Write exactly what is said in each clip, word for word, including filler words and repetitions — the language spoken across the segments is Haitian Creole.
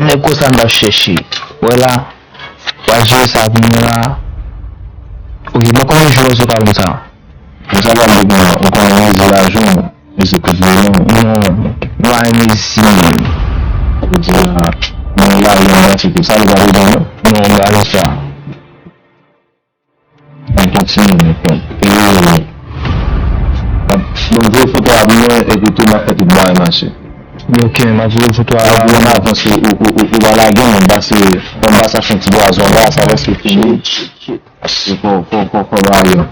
Nèg konsa m t ap chèche. Wè la, w al jere sa pou mwen la. Ok, mwen konnen jou w sou pale m sa. Mwen sa pral di nou, ou konnen mezi lajan, mezi kout vre non. Non, m pa renmen mezi menm. Ou di la, mwen la, mwen mati tou, sa li pa bezwen non. Non, m pa renmen sa. Ann kontinye, mesye. E, m ap voye foto a pou mwen, epi tou m ap fè tout bagay mache. Ok, m ap voye foto a. Epi an avans, ou, ou, ou, ou pa lage mwen, pase, fò m pase achte yon ti pwason la, sa prèske fini. Fò, fò, fò, fò m ale.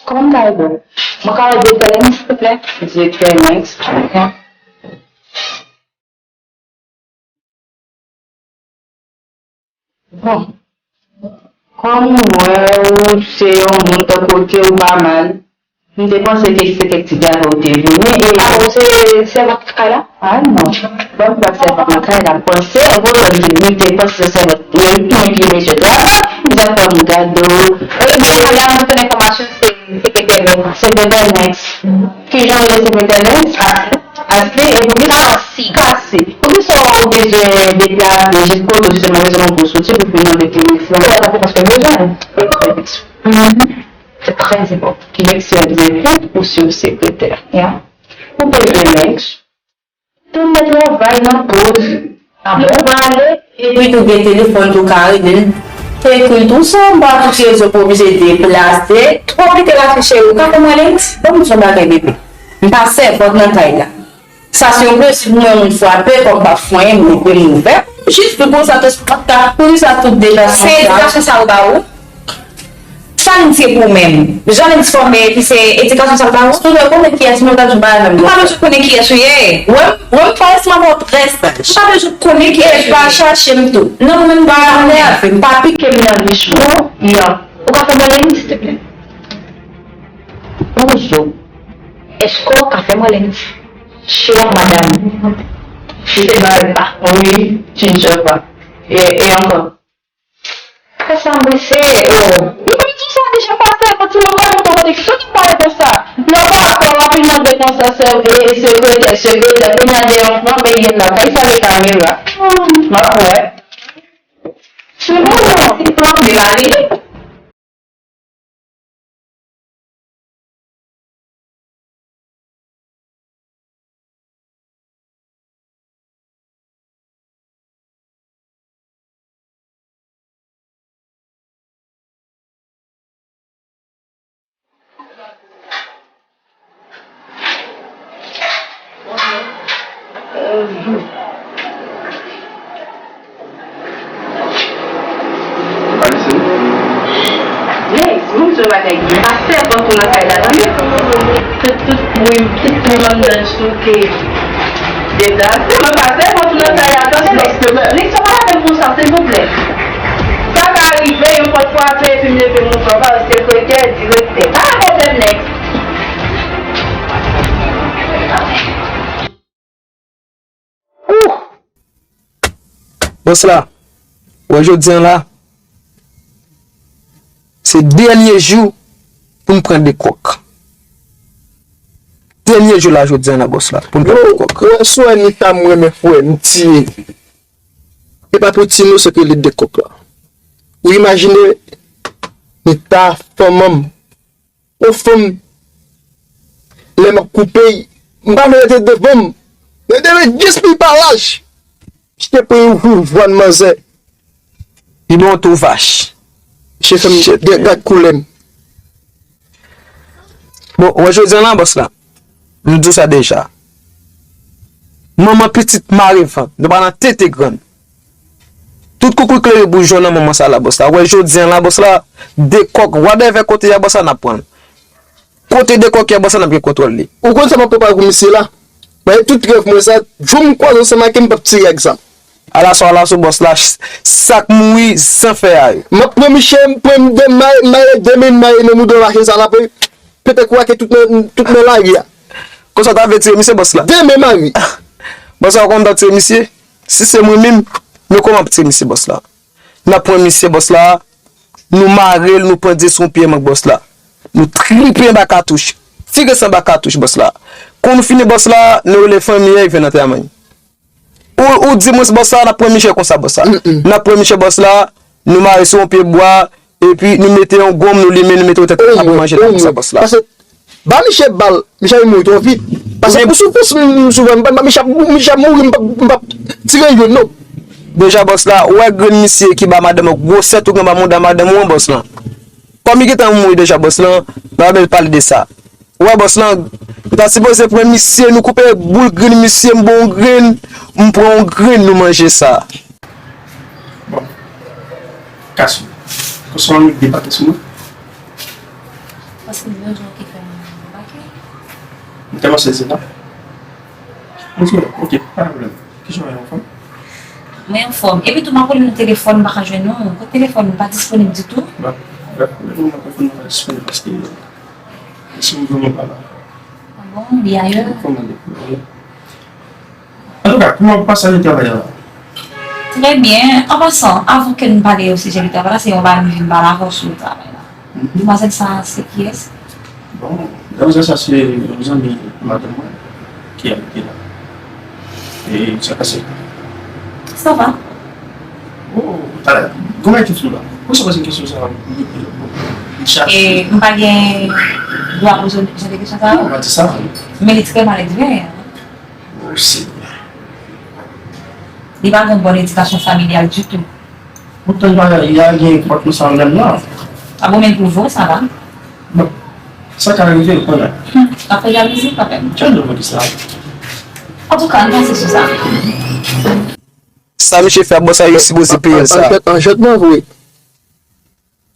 Kòman m ka ede w? Mwen ka wè direktè Lennox, silvouplè? Direktè Lennox. Bon, kòm m wè w se yon moun tankou w, ke w pa mal, m te panse ke se kèk ti gade w te vini e... Ah, ou se sèvant kay la? Ah, non. Bon, m pa sèvant nan kay la. M panse, an pwoblèm, m te panse se sèvant, men m ki mesye la. M te ap fè m gade w. E, men, la, mwen fè enfòmasyon, se sekretè Lennox. Sekretè Lennox. Kijan w rele sekretè Lennox? Ashley. Ashley, epi Cassie. Cassie. Poukisa w bezwen deplase jis kote w, jisteman, bezwen yon gwo soti pou vin nan telefòn? Sa pa pou konstwi bezwen. Mhm. C'est très important. Ki leksyon egzektif ou sou sekretè? Ya. Ou bezwen Lennox. Tout travay nan poz. Ah bon? Nou pale, epi tou gen telefòn tou ka rele l. Ekri l tou, si w pa tout rezo pou oblije deplase. Twò pite la fi cheri, ou ka fè mwen Lennox? Ban m di w yon bagay, bebe. M pa sèvant nan kay la. Sa se yon plezi pou mwen, moun frape, kòm m ap fwenyen, m leve, m ouvè. Jis pou konsa, tout sa, poukisa tout deja se edikasyon sa yo ba ou? Sa n di pou menm? Jan n di fòme, epi se edikasyon sa l ba ou? Tout moun konnen kiyès mwen, gad yon bagay menm. M pa bezwen konnen kiyès ou ye. Wè, wè, m pa esman wè w trè saj. M pa bezwen konnen kiyès ou ye. E pa chache m tou. Non, mwen menm m pa anlè avè m, pa pike m nan bouch mwen. Bon, ya. Ou ka fè mwen Lennox, silvouplè? Bonjou. Èske w ka fè mwen Lennox? Sure, madam. Misye bay pa. Wi, Ginger pa. E, e ankò? Kè sa m bese, oh. Mwen pa di w sa deja, pastè, kontinye, w pa konn kote ki kote w pale konsa. Lè w pa akò, w ap vin mande konsa, sè, e, sekretè, sekretè, kounye a deyò, m ap peye l la, kay sa gen kamera. M ap wè. Se bon, mèsi, m ap vin ale. Alex, moun se bagay, m pa sèvant ou nan kay la, tande. Tout, tout, wi, tout moun anndan souke. Deplase, mwen pa sèvant ou nan kay la, tande. Alex, pa lave m konsa, silvouplè. Sa ka rive, yon pòt frape, epi m leve m ouvè, pa sekretè, direktè. Pa gen pwoblèm, Alex. Ouh! Bòs la, wè jodi a la, se dènye jou pou m pran de kòk. Dènye jou la jodi a la, bòs la, pou m pran de kòk. Yo, wè, si w wè ni sa m renmen fè, m tiye. E pa pou ti nou, se ke li de kòk la. Ou imajine, ni ta fanm an m. Yon fanm lè m ap koupe, m pa vle rete devan m. Mwen te vle jis pi pa laj. Misye pran yon vwàn manzè. Li bon tou vach. Misye fè m gad koulè m. Bon, wè jodi an la, bòs la. M di w sa deja. Manman pitit mare vant. Nou pa nan tete grann. Tout koukouy klere boujon nan manman sa la, bòs la. Wè jodi an la, bòs la. De kòk, wadèvè kote y a, bòs la, n ap pran l. Kote de kòk y a, bòs la, n ap gen kontwòl li. Ou konn sa m ap prepare pou misye la? Paske tout rèv mwen sa, jou m kwaze ansanm ak li, m p ap tire ak zam. Alaso, alaso, bòs la, s- sa k mouri san fè a yo. M ap pran misye, m pran m de may, may, de men may nan mouda machin sa la, pou pete kwake tout nan, tout nan lari a. Konsa w ta vle tire misye, bòs la? De men may. Bòs la, ou konn m t ap tire misye? Si se mwen menm, men kòman m ap tire misye, bòs la? N ap pran misye, bòs la, nou mare l, nou pran dye sou yon pye mank, bòs la. Nou tripe anba katouch. Tire san anba katouch, bòs la. Kon nou fini, bòs la, nou rele fanmi an, y vin antèman. Ou, ou di mwen, bòs la, n ap pran misye konsa, bòs la. N ap pran misye, bòs la, nou mare sou yon pye bwa, epi nou mete yon gonm, nou limen, nou mete yon tèt ap manje nan konsa, bòs la. Paske ba misye bal, misye ap mouri twò vit. Paske pou sou fous m souvan, m pa, misye ap, misye ap mouri, m p ap, m p ap tire youn, non. Deja, bòs la, ou wè grenn misye ki ba madanm ou gwosè tou gen ba mouda madanm ou an, bòs la. Kòm li gentan mouri deja, bòs la, pa bèl pale de sa. Ou wè, bòs la, nou ta sipoze pran misye, nou koupe boul grenn misye, m ba w yon grenn, m pran yon grenn, nou manje sa. Bon. Kas ou. Konsa w debake sou mwen. Paske m bezwen ki fè m debake. M tèlman sezi la. Mwen di, ok, pa gen pwoblèm. Kijan w ye, anfòm? Mwen anfòm. Epi tou, m ap rele nou telefòn, m pa ka jwenn nou. Kot telefòn nou pa disponib ditou. Bon, lè, lè nou nan telefòn, nou pa disponib paske si m jwenn nou pa la. Ah bon, li ayè? Kòman li? Antouka, kòman w pase ane travay la? Trè byen. An pasan, avan ke n pale osijè de travay la, se yon bagay m vin pale avè w sou travay la. Demwazèl sa a, se kiyès? Bon, demwazèl sa a, se yon zanmi madanm mwen ki abite la. E sa pase? Sa va. Oh, talè, kòman e te sou la? Ou sa pase kesyon sa a? Li chache. E m pa gen dwa poze jan de kesyon sa a? Non, pa di sa. Men li trè malèdven. Oh, Senyè. Li pa gen yon bòn edikasyon familyal ditou. Poutan, li pa gen konpòtman sa a menm non. A bon, men pou vre, sa va. Bon, sa ka rive, ou konnen. Hmm, ap fè jalouzi, kanmenm. Jan de vre ki sa. Antouka, ann pase sou sa. Sa misye fè a, bòs la, yo sipoze peye l sa. An fèt, an jèt mwen vre.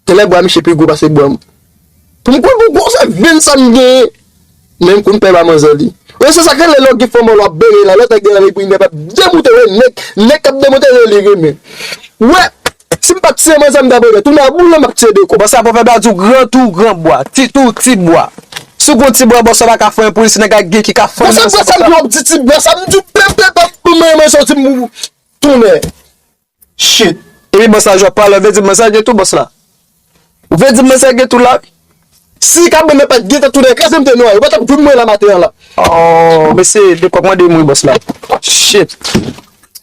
Tèlè bwa misye pi gwo pase bwa m. Pou m konn pou gwosè venn sa m genyen. Men m konn pè ba manzè li. Wè, se sa k rele lè w gen fanm an, lè w ap bere la, lè w ta gen ale pou inè p ap demoute, wè, nèg, nèg k ap demoute, rele renmen. Wè, si m pa t tire manzè m ta bere, tounen a boule m ap tire de kò. Bòs la, pwovèb la di w gran tou, gran bwa, ti tou, ti bwa. Si w gon ti bwa, bòs la pa ka fè anyen pou li, se nèg ak gen ki ka fè anyen. Bòs la, bwa sa m di w ap di ti bwa, sa m di w pèp, pèp, pèp, pou mwen, mwen soti m tounen. Shit. Epi bòs la, jwè pale, vle di manzè gen tou, bòs la. Ou vle di manzè gen tou la, wi. Si kabren nan pa t gentan tounen kraze, m te nwaye. Ou pa t ap jwenn mwen la maten an la. Oh, mesye, de kòk mande mouri, bòs la. Shit.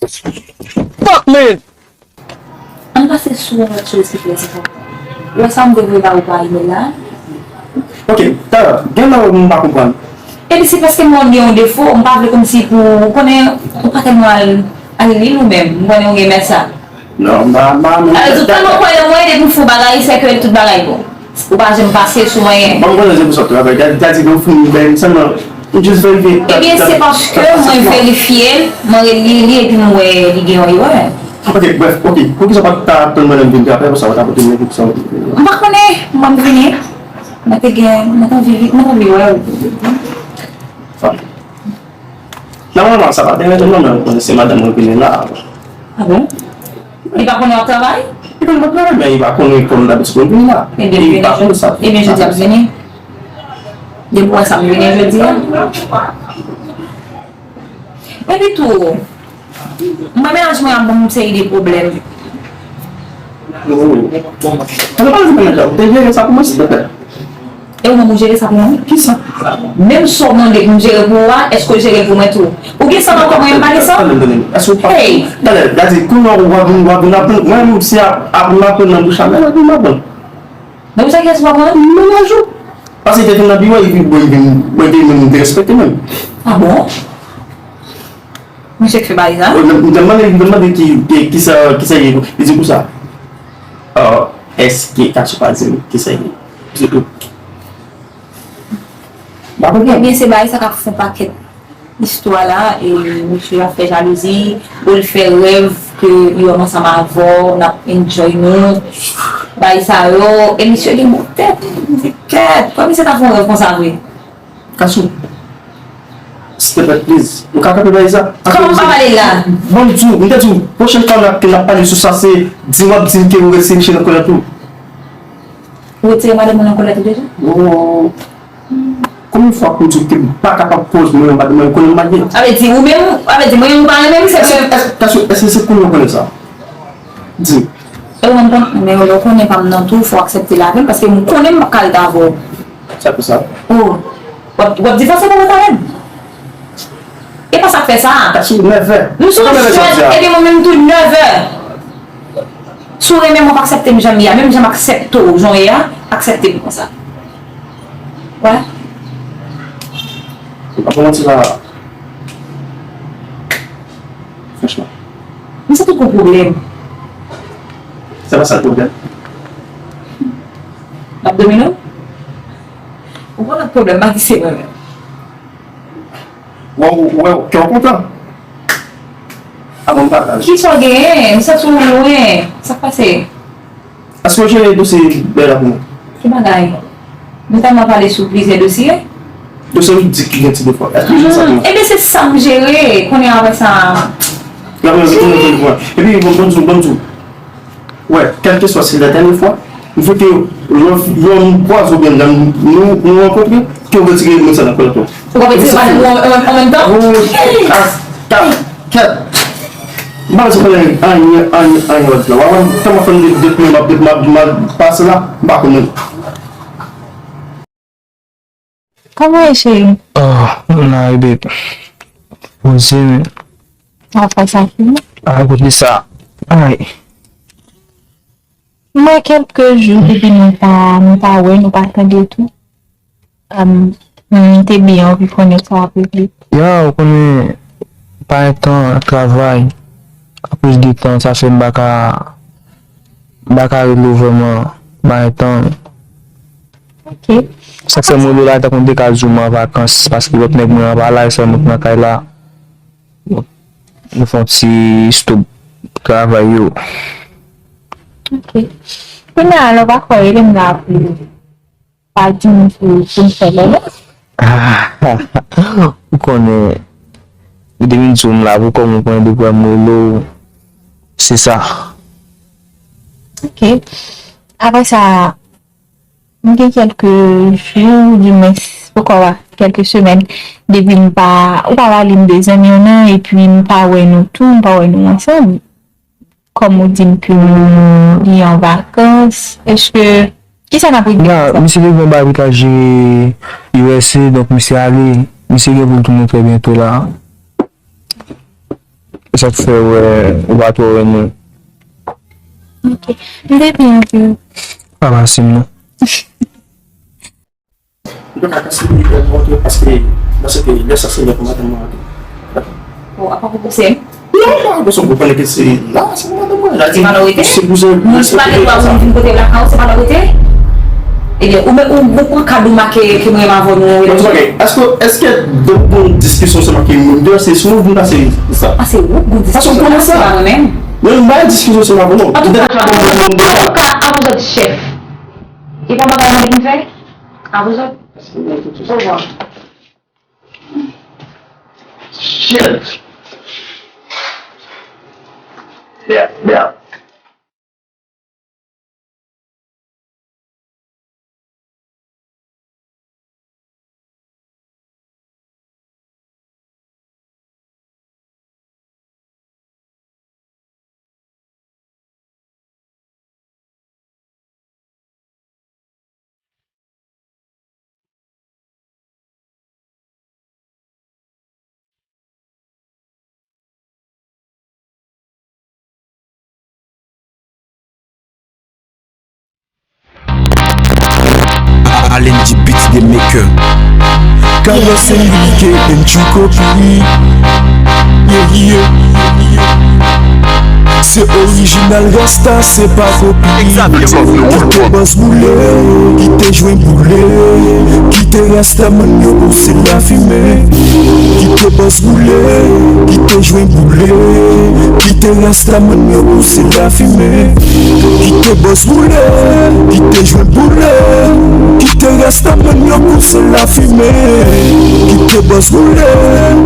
Fuck, man. Ann pase sou yon lòt choz ki pi enpòtan. Ou wè sa m te voye ba ou pa imèl la? Ok, talè, gen lè m pa konprann. Epi se paske m wè w gen yon defo, m pa vle kòmsi pou, ou konnen, ou pa tèlman al, al li l ou menm, m konnen w gen mèt sa. Non, m pa, m pa, m pa. Alò, ou tèlman kwè nan mwen, depi m fè yon bagay, sèke tout bagay bon. Ou pa janm pase sou anyen. Bon, m konnen se pou sa w travay. Gad, gad, si gen yon founi bèl, sèlman, m jis verifye. Ebyen, se paske mwen verifye l, mwen reli li, epi m wè li gen yon erè. Ok, brèf, ok. Poukisa w pa t ka tann mwen lè m vin travay, konsa w ta pote mwen, poukisa w... M pa konnen, mwen m vini. Mwen te gen, mwen te anvi, mwen te anvi wè w. Nòmalman, sa pa deranje m non, men ou konnen se madanm mwen vini la. Ah bon? Li pa konnen w ap travay? Li konnen m ap travay, men li pa konnen kòm dabitid mwen vini la. Ebyen, li pa konnen sa. Ebyen, jodi a m vini. Depi w wè sa m vini jodi a. Epi tou, mwen mennaj mwen ap ban m yon seri de pwoblèm. Oh. Tande pa di mennaj la, ou te jere sa pou mwen, silvouplè. E ou menm ou jere sa pou mwen? Kisa? Menm sa w mande pou m jere pou ou a, èske w jere l pou mwen tou? Ou gen san ankò mwen menm pa gen san? Tande, tande. Èske w pa... Hey! Tande, gade, kounye a w ap vin, w ap vin aprann. Mwen menm, se ap, ap m aprann nan bouch a mennaj mwen m aprann. Nan bouch a kiyès ou aprann? Mennaj ou. Paske te vin nan biwo, epi bon, li vin, bon, epi menm, li te respekte menm. Ah bon? Misye k fè bagay sa? M te mande, m te mande ki, ki, kisa, kisa ye, li di konsa. Ah, èske Katsou pa di m kisa ye? Se tou. M pa konprann. Ebyen, se bagay sa k ap fè pakèt istwa la, e misye ap fè jalouzi, ou l fè rèv ke li wè m ansanm avè w, n ap enjoy nou, bay sa yo, e misye gen bon tèt, m di, kèt, kòman misye ta fè yon rèv konsa vre? Katsou, s'il te plaît, please, ou ka kanpe bay sa? Kòman m pa pale la? Bon, m di w, m te di w, pwochèn fwa n ap, n ap pale sou sa, se di w ap di m ke ou rete chèche nan kòlèt ou. Ou retire madanm ou nan kòlèt ou deja? Oh. Konbyen fwa pou di w ke m pa kapab koz mwen yon madanm mwen konnen m marye? Sa vle di, ou menm, sa vle di, mwen menm ou pa renmen m, se ke. Èske, èske, èske, èske se konnen w konnen sa? Di. E ou menm konn, men lè w konnen pa m nan tou, fò w aksepte l avè m, paske m konnen m p ap ka rete avè w. Sa pou sa? Oh. W ap, w ap divòse pou w rete avè m? E pa sa k fè sa. Katsou nève. Nou sou jwèt, epi mwen menm tou nève. Si w renmen mwen, w aksepte m jan m ye a, menm jan m aksepte w jan w ye a, aksepte m konsa. Wè. M pa pou manti la. Franchman. Men sa tout yon pwoblèm. Se pa sa l pwoblèm. M ap domine w? Ou pa nan pwoblèm, pa di se mwen menm. Wè, wè, kè w kontan. Avan m pataj. Kisa w genyen? M santi w lwen. Sa k pase? Èske w jere dosye Bèla pou mwen? Ki bagay? Nou tèlman pale sou plizyè dosye. Dosye ou di ki gen ti defo. Èske w jere sa pou mwen? Ebyen, se sa m jere. Kounye a, apre sa. Epi, bon, bon, bon, bon, Wè, kèlkeswa se la dènyè fwa, m fè ke lè, lè m kwaze w oubyen lè m, nou, nou rankontre, ke w retire moun sa nan kòlèt ou. Ou pa retire madanm ou an, an, an menm tan? Wi, wi. Kèt, kèt. M pa bezwen konnen anyen, anyen, anyen lòt la. W ap wè m, tèlman fè m de, de, m ap, m ap, m ap pase la, m pa konnen. Kòman w ye, cheri? Oh, m la, bebe. Poze, men. Afè sa fini? Ah, kote sa? Ay. M wè kèlke jou depi nou pa, nou pa wè, nou pa tande tou. Am, m te byen anvi konnen sa ap regle. Ya, ou konnen, pa gen tan travay. Akoz de tan, sa fè m pa ka, m pa ka rele w vrèman, pa gen tan. Ok. Sa k fè m rele w la, tankou m te ka di w m an vakans, paske lòt nèg mwen an pa la, e sèl mwen k nan kay la. Nou fè yon ti stop travay yo. Ok. Kounye a, lè w pa kwè, rele m la pou pa di m pou, pou m fè lè, non? Ou konnen, depi m di w m la pou kò m, ou konnen depi w wè m rele w, se sa. Ok. Apre sa, m gen kèlke jou, dimwens, pokwa, kèlke semèn, depi m pa, ou pa rele m de zanmi w nan, epi m pa wè nou tou, m pa wè nou ansanm. Kòm ou di m ke li an vakans, èske, kisa n ap regle avèk sa? Misye te gen yon bagay pou l ta jere U S A, donk misye ale, misye gen pou l tounen trè byento la. E sa k fè, wè, ou pa twò wè nou. Ok. M te byen anpil. Pa pase m non. M te ka kase li lè nou rantre, paske, paske lè sa se lè pou madanm mwen rantre. Dakò? Bon, apa pou kouzen? Non, m pa bezwen pou konnen ke se la, se pou madanm mwen. Sa di, se pou se, se pa gen dwa pou m vin kote lakay ou, se pa la ou rete? Ebyen, ou men, ou, ou pran kad ou make ke mwen avè nou. Bon, ok, èske, èske depi w gon diskisyon sèlman ke moun deyò, se sou ou vin pase sa? Ah, se ou k gon diskisyon, se pa mwen menm. Men m pa gen diskisyon sèlman avè nou. Antouka, antouka, a vòt chèf. E pa bagay mwen ki m fè? A vòt. Au revoir. Shit. Yeah, yeah. The Maker. Carlos Enrique and True Copy. Yeah, yeah. Se orijinal Rasta, se pa kopi. Kite bòs boule, kite jwen boule, kite Rastaman yo pouse lafimen. Kite bòs boule, kite jwen boule, kite Rastaman yo pouse lafimen. Kite bòs boule, kite jwen boule, kite Rastaman yo pouse lafimen. Kite bòs boule,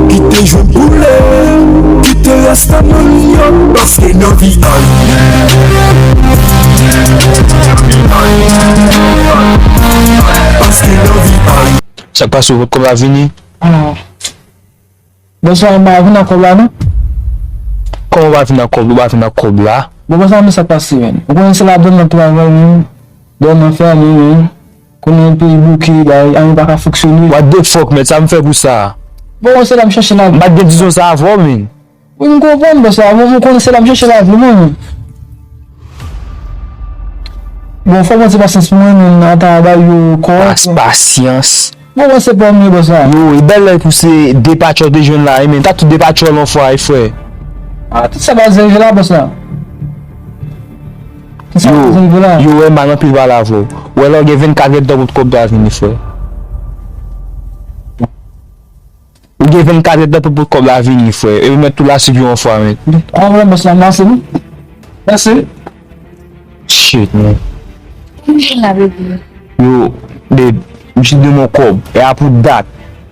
kite jwen boule, kite Rastaman yo, paske n anvi ay. Paske n anvi ay. Sa k pase, ou pa vini? Ah. Bonswa, m pa vin ak kòb la, non. Kòman w pa vin ak kòb la? Ou pa vin ak kòb la? Bon, bonswa, men sa k pase, men. Ou konnen se la dòm nan travay, men. Dòm nan fèmen, men. Konnen peyi bouke, bay, anyen pa ka fonksyone. What the fuck, men, sa m fè pou sa? Bon, se la m chache la. M pa t gen dizon sa avè w, men. Wi, m konprann, bòs la. Bon, m konnen se la m chache lavi, mwen, men. Bon, fò w pran ti pasyans pou mwen, men, ata bay yo kòb. Pas, pasyans. Bon, mwen se pa mwen, bòs la. Yo, e bèl lè pou se de patch ou te jwenn la, wi, men ta tout de patch ou lè yon fwa, wi, frè. Ah, tout sa pa rive la, bòs la. Tout sa pa rive la. Yo, wè, m anpil pale avè w. Wè, la, ou gen vennkat èdtan pou kòb la vini, frè. Ou gen vennkat èdtan pou, pou kòb la vini, frè. E ou mèt tou lase pou yon fwa, men. An, wè, bòs la, mèsi, wi. Mèsi. Shit, man. Yo, babe, m jis dwe yon kòb. E a pou dat.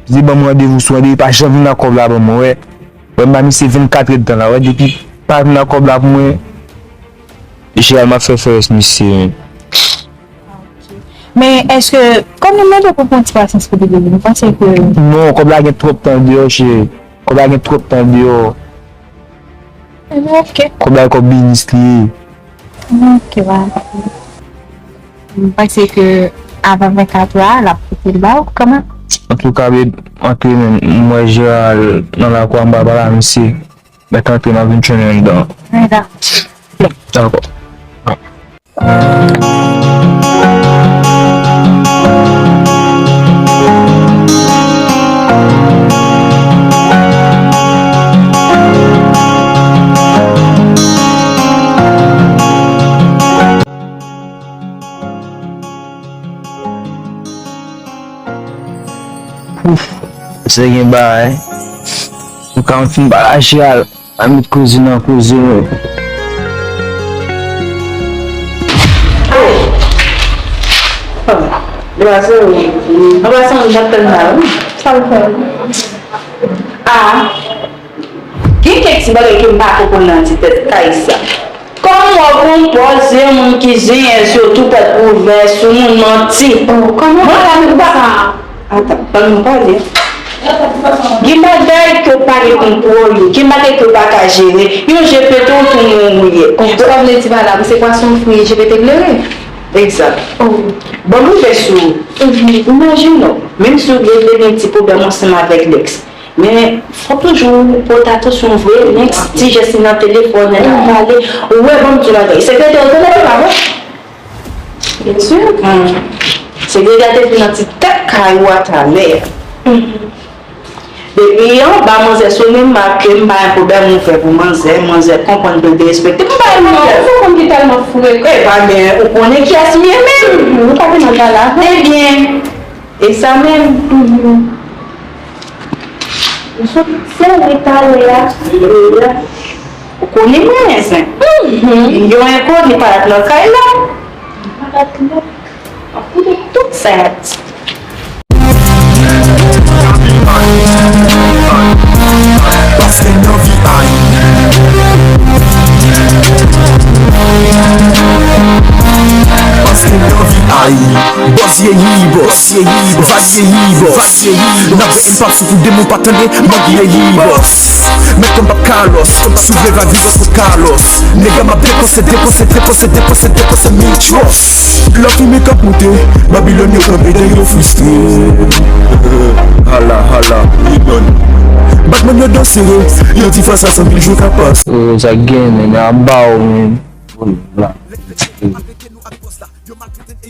Misye ban m randevou sou randevou, li pa janm vin ak kòb la ban mwen, wè. Wè, m ba misye vennkat èdtan la, wè, depi pa vin ak kòb la pou mwen, Jeral m ap fè fè rès misye, men. Men èske, kòm nou mande pou pran ti pasyans pou li, nou panse ke. Non, kòb la gen twòp tan deyò, cheri. Kòb la gen twòp tan deyò. Ebyen, oke. Kòb la e kòb biznis li ye. Oke, ba. M panse ke avan vennkat è a, l ap pote l ba ou, kanmenm. Antouka, babe, antre men, m wè Jeral nan lakou a, m pral pale a misye. Mèt antre, m ap vin tchwenn anndan. Wi, dakò. Dakò. Ouf, se gen bagay. Ou ka fin pa lache al. Pa met koze nan koze, non. Ay! Depaze wi. An pasan, wi, m ap tann la, wi. Sa w fè? Ah! Gen kèk ti bagay ke m pa konprann nan ti tèt kay sa. Kòm w ap yon pòz yon moun ki zenyen, sou tou pòt ouvè, sou moun manti. Oh, kòman w ap fè sa? Ata, ban nou pale. Gen bagay ke w pa gen kontwòl yo, gen bagay ke w pa ka jere. Yon je pete w tou moun ou ye. Sa vle di, madam, se pwason fri, je pete klere. Egzak. Oh. Ban m ouvè sou ou. Mhm. Imajine w, menm si w gen, gen ti pwoblèm ansanm avèk lèks, men fò w toujou pote atansyon vre, menm ti jès li nan telefòn, nan pale. Ou wè, ban m di w bagay. Sekretè w te leve la, wi. Byen si. Hmm. Se deja te vin nan ti tèt kay ou a talè. Mhm. Depi anba manzè sone m, make m pa gen pwoblèm ouvè pou manzè, manzè konprann ke l derespekte m, m pa gen pwoblèm. Non, ou konn ki tèlman frekan. E pa gen, ou konnen kiyès m ye menm. Mhm, ou pa te nan gala. Ebyen, e sa menm. Mhm. Ou sot sèvi talè a. Ou konnen mwen, zen. Mhm. Yon enkoni parèt nan kay la. Parèt nan. Ap koute tout sa y ap di. Paske n anvi ay. Paske n anvi ay. Bòs vyeyi, bòs vyeyi, bòs vyeyi, bòs vyeyi. N ap veye m pa sou kou de moun pa tande, m ap vyeyi, bòs. Mèt kòm p ap Carlos, si w vle vag vin bòs kot Carlos. Nèg la m ap depanse, depanse, depanse, depanse, depanse, mi tchòch. Lafimen k ap monte, Babilòn yo kanpe dèyè yo fristre. Hala, hala, Babilòn. Batman yo dan sere, yo di fwa sa san mil jou ka pase. Oh, sa gen, nèg la ba w, men. Oh la la.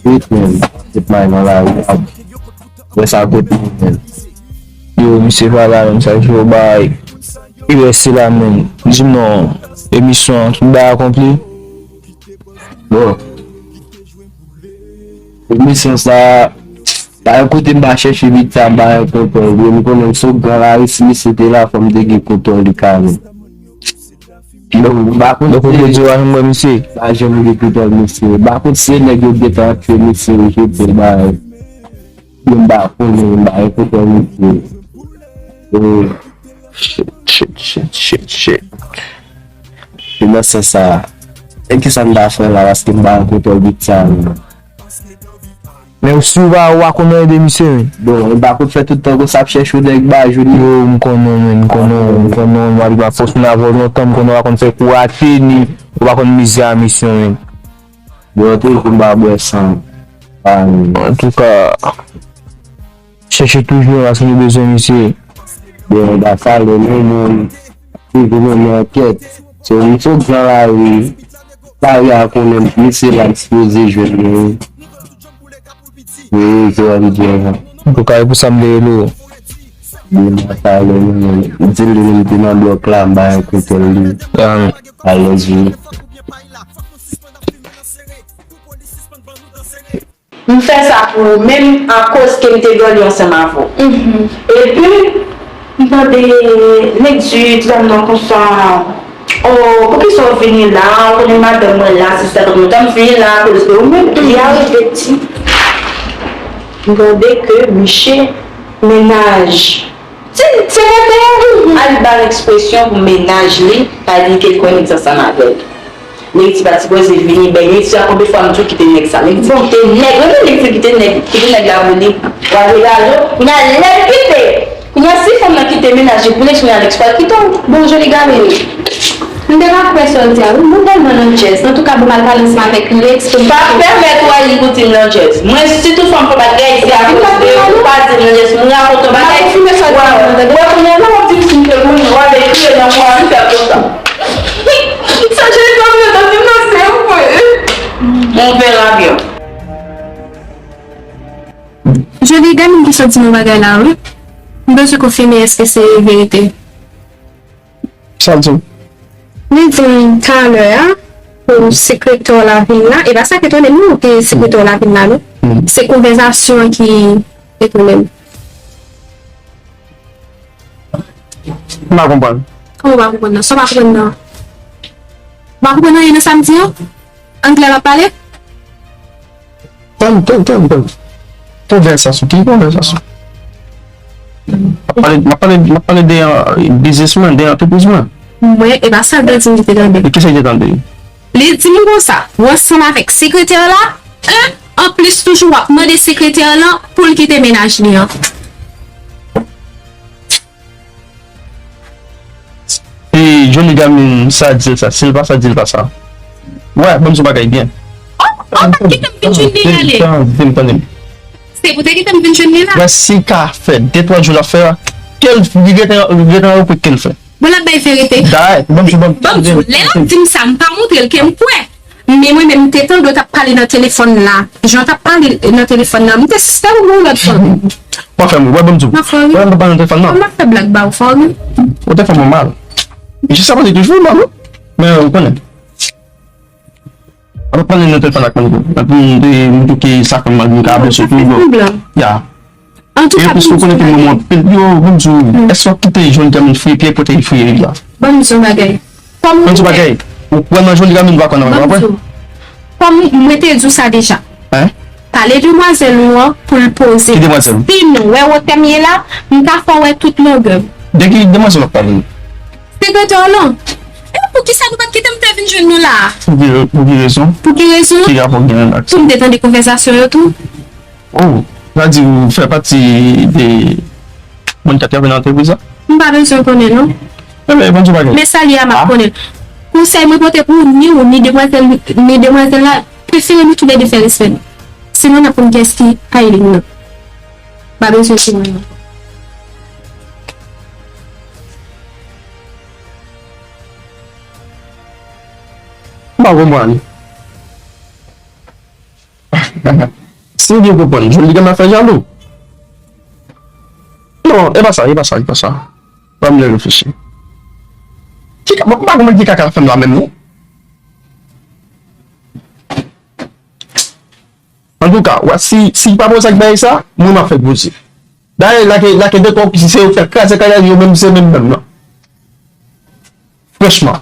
Wi, men, se may nan lari. Wè sa kote men. Yo, misye pa la menm, sa ki fè w bay. Li reste la menm. Di m non, emisyon an, tout bagay akonpli. Bon. Emisyon sa, pa yon kote m pa chèche bit sa, m pa gen kontwòl. Bro, m konnen m se yon gran lari, si misye te la, fò m te gen kontwòl li kanmenm. Donk, m pa konn Donk, ou vle di w pa janm wè misye? Pa janm gen kontwòl misye. M pa konn si se nèg yo gentan antre misye, yo jete l bay. Yo m pa konnen, m pa gen kontwòl misye. E, Shit, shit, shit, shit, shit. Se nan sans sa. E kisa m ta fè la, paske m pa gen kontwòl bit sa, menm. Men si w pa, w pa konn anyen de misye, men. Bon, m pa konn fè tout tan konsa ap chèche yon nèg ba jouni. Yo, m konnen w, men, m konnen w, m konnen w, m ap fòs moun avè w lontan, m konnen w pa konn fè kou rate, ni w pa konn mizè a misye, men. Bon, toujou m pa bwè san. Pa, men. Antouka, chèche toujou, paske nou bezwen misye. Bon, m pa pale non, men toujou mennen ankèt. Se yon misye gran lari. Lari a konnen misye la sipoze jwenn mwen. Wi, se sa m di a. Antouka, e pou sa m te rele w. Li pa pale non, men. M di l li menm te nan blòk la, m ba l kontwòl li. Alèz, wi. M fè sa pou ou menm akoz ke m te dòle ansanm avè w. Epi, m tande nèg di, di dam nan konsa, oh, poukisa w vini la? Ou konnen madanm mwen la, sista, tout moun. Tan m vini la akoz de ou menm. Li arive di, m tande ke misye mennaj. Se, se vre, al ba l ekspresyon pou mennaj li, pa di ke l kwè nèg sa ansanm avè l. Nèg ti pa sipoze vini bèl. Nèg ti a konbyen fwa m di w kite nèg sa? Nèg ti kite nèg, wi, nèg ti kite nèg, kite nèg la pou li. W a vye galo, kounye a lè l kite. Kounye a si fanm nan kite mennaj li pou li, kounye a Alex pral kite w. Bon, joli galo. M te pa kwè sa w di a, wi. Mwen tèlman nan djèz. Antouka, bon, m al pale ansanm avèk Lex pou m. Pa pèmèt w al li koute m nan djèz. Mwen, si tout fanm fè bagay, se akoz de ou pa di m nan djèz. M rakonte w bagay. W a wè, kounye a la, w ap di m si m te konnen, w ap kriye nan mwa, m fè konsa. Sa Joliga mwen tande m nan se vre. On verra bien. Joliga, m te santi yon bagay la, wi. M bezwen konfime èske se verite. Sa l di w? Li di m talè a, pou sekretè w la vin la. E pa sa k etone m non, ke sekretè w la vin la, non. Se konvèsasyon an ki etone m. M pa konprann. Kòman w pa konprann nan? Sa w pa konprann nan? Ou pa konprann anyen nan sa m di an? Anglè m ap pale? Tann, tann, tann, tann. Konvèsasyon? Ki konvèsasyon? M ap pale, m ap pale, m ap pale de biznis mwen, de antrepriz mwen. Mwen, e pa sa l te di m li te tande. E kisa li te tande? Li di m konsa, w ansanm avèk sekretè la, en, anplis toujou w ap mande sekretè lan pou l kite mennaj li an. E Johnny Gamin sa di l sa, si l pa sa, di l pa sa. Wè, ban m di w bagay byen. Oh, oh, pa kite m vin jwenn li ale. Tande m, tande m. Se pou te kite m vin jwenn li la. Wè, si l ka fè de twa jou l ap fè a, ke l rete nan repwik ke l fè. Bon, l ap bay verite. Dayè, ban m di w, ban m. Ban m di w, lè l ap di m sa, m pa montre l ke m kwè. Men mwen menm, m te tande w t ap pale nan telefòn la. Jan w t ap pale nan telefòn la, m te sispann wè w lòt fwa. W ap fè m ri, wè, ban m di w. M ap fè w ri. Wè, m t ap pale nan telefòn nan. M ap fè blag ba w, fò w ri. Ou te fè mwen mal. Jis sa pase toujou mal, wi. Men ou konnen. Ap pale nan telefòn ak moun yo. Epi m te, m touke sa fè m mal, m ka blese tou. Ya. Antouka, epi si w konnen ke m renmen w anpil, yo, ban m di w, èske w ap kite Johnny Gamin fouye pyè kote l fouye li a? Ban m di w yon bagay. Ban m di w bagay. Ou kwè nan Johnny Gamin, ou pa kwè nan mwen, w pa kwè? Kòm mwen te di w sa deja. Hein? Pale demwazèl ou an pou l poze. Ki demwazèl? Si nou wè wotè m ye la, m ka fè w wè tout longè m. De ki demwazèl w ap pale? Sekretè w lan. E poukisa nou pa t kite m te vin jwenn nou la a? Pou ki, pou ki rezon? Pou ki rezon? Ki rapò w genyen ak sa? Pou m te tande konvèsasyon yo tou. Oh, sa di ou fè pati de moun k ap travay nan antrepriz la? M pa bezwen konnen non. Ebyen, ban m di w bagay. Men sa li a, m ap konnen. Konsèy mwen pote pou ou, ni ou, ni demwazèl, ni demwazèl la, prefere nou toulède fè respè nou. Sinon, n ap konn kiyès ki Aileen nan. M pa bezwen di mwen non. M pa konprann. Si m byen konprann, Johnny Gamin ap fè jalou. Non, e pa sa, e pa sa, e pa sa. Ban m reflechi. Ki ka-, m pa konprann ki kaka l ap fè m la menm, non. Antouka, w a, si, si pa poze ak bagay sa, mwen m ap fè l poze. Dayè, lage, lage de kòb, si se yo k ta kraze kay la, yo menm, se menm menm nan. Franchman.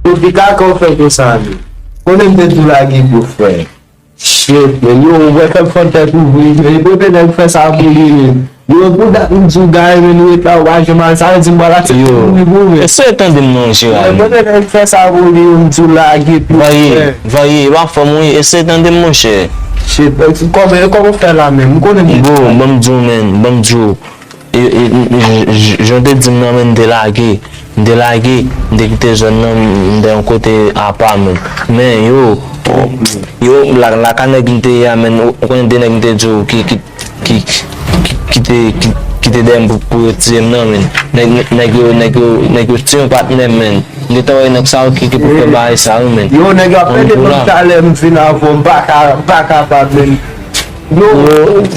Ou di kaka w fè konsa, men. Konnen m te tou lage pou frè. Shit, men yo, ou wè fè m fè tèt ouvri, men kote nèg fè sa pou li, men. Yo, pou dat m di w, Guy, men, ou ret la, ou pa janm al, sa vle di m pral aksepte Yo, mouri pou ou, men. Eseye tande m non, Gerard. Men kote nèg fè sa pou li, yo, m di w lage pou frè. Varye, Varye, e pa fò m wi, eseye tande m, monchè. Shit, kòman, kòman w fè la menm? M konnen m Bro, ban m di w, men, ban m di w. E, e, e, j-, j-, jan w te di m nan, men, m te lage. M te lage, m te kite zòn nan, m te yon kote apa, men. Men, yo, yo, la, lakay nèg m te ye a, men, ou, ou konnen de nèg m te di w ki, ki, ki, ki, ki te, ki, ki te dèyè m pou, pou yo tiye m nan, men. Nèg, nèg yo, nèg yo, nèg yo tiye yon patnè m, men. M gentan wè nèg sa yo ki, ki pou fè bagay sa yo, men. Yo, nèg yo ap pede m talè, m vin avè w, m pa ka, m pa kapab, men. Yo,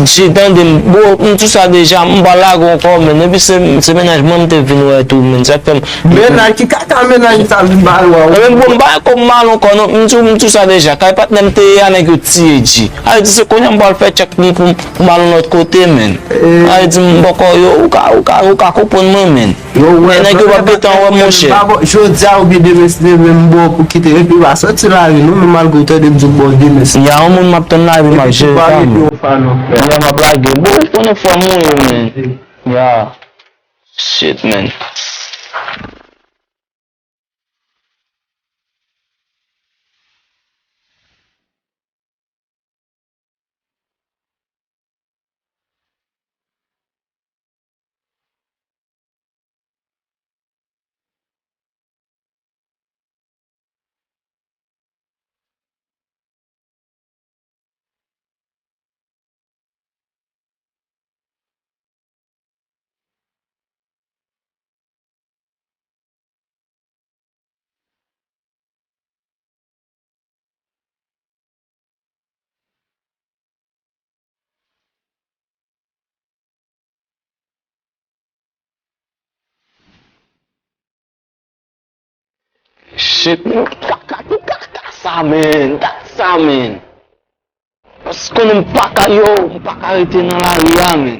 G, tande m, bro, m di w sa deja, m pa lage w ankò, men, epi se, se mennaj mwen m te vin wè tou, men, sa k fè m. Mennaj, ki kaka mennaj sa vin ba w? Ebyen, bro, m pa gen kòb m ba l ankò, non, m di w, m di w sa deja, kay patnè m te ye a, nèg yo tiye G. Sa vle di se kounye a m pral fè tchèk pou, pou, pou m al yon lòt kote, men. Sa vle di m bòkò yo, ou ka, ou ka, ou ka konprann mwen, men. Yo, wè, men nèg yo p ap gentan wè, monchè. Jodi a oubyen demen, si demen m ba w pou kite, epi w pa soti lari non, men malgre w tande m di w ba w demen, si Ya, yon moun m ap tann lari, m ap jere pa m. Ya, m ap lage. Bon, ou konnen fò m mouri, men. Ya. Shit, man. Shit, men, kaka, ki kaka sa, men, kaka sa, men. Paske konnen m pa ka, yo, m pa ka rete nan lari a, men.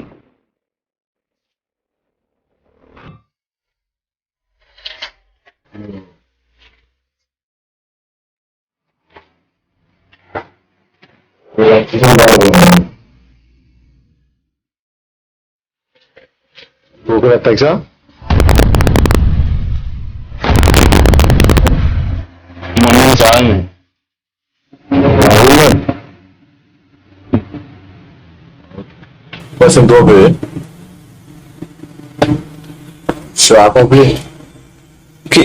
Ou rekonèt nèg sa? Mwen menm sa, wi, men. A, ou menm? Mwen se m twonpe, wi. Mission akonpli. Ki?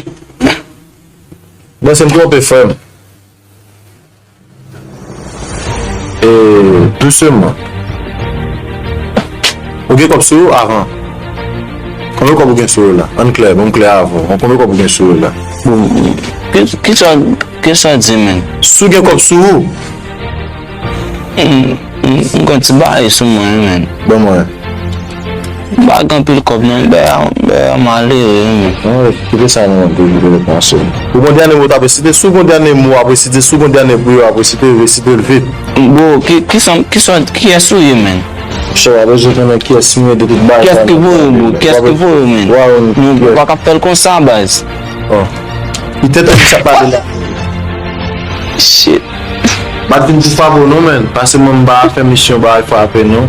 Mwen se m twonpe, frè m. E, dousman. Ou gen kòb sou ou avan? Konbyen kòb ou gen sou ou la? Ann klè, ban m klè avè w. Konbyen kòb ou gen sou ou la? Bon, ki, ki sa, ki sa di, men? Si w gen kòb sou ou? M, m, m gen ti bagay sou mwen, men. Ban mwen. M pa gen anpil kòb non, m bè, m bè malere wi men. Ann kite sa non, de, de, de panse. Ou gon dènye mo w t ap resite, si w gon dènye mo w ap resite, si w gon dènye priyè w ap resite, resite l vit. Bro, ki, ki sa, ki sa, kiyès ou ye, men? Monchè, w ap bezwen konnen kiyès m ye de tout bagay sa. Kiyès ki voye w, bro? Kiyès ki voye w, men? Nou pa ka fè l konsa, baz. Oh. Li te tande sa pale la. Shit. M ap vin pou favò non, men. Pase mwen m pa fè misyon bagay frape non.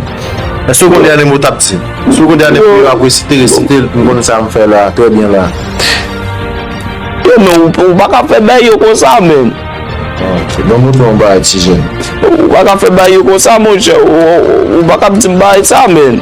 Èske w konn dènye mo w t ap di? Si w konn dènye mo w ap resite, resite l pou m konn sa m fè la, trè byen la. Yo, men ou, ou pa ka fè bagay yo konsa, men. Ah, se bon, moutre yon bagay, ti jèn. Ou pa ka fè bagay yo konsa, monchè. Ou, ou, ou pa ka di m bagay sa, men.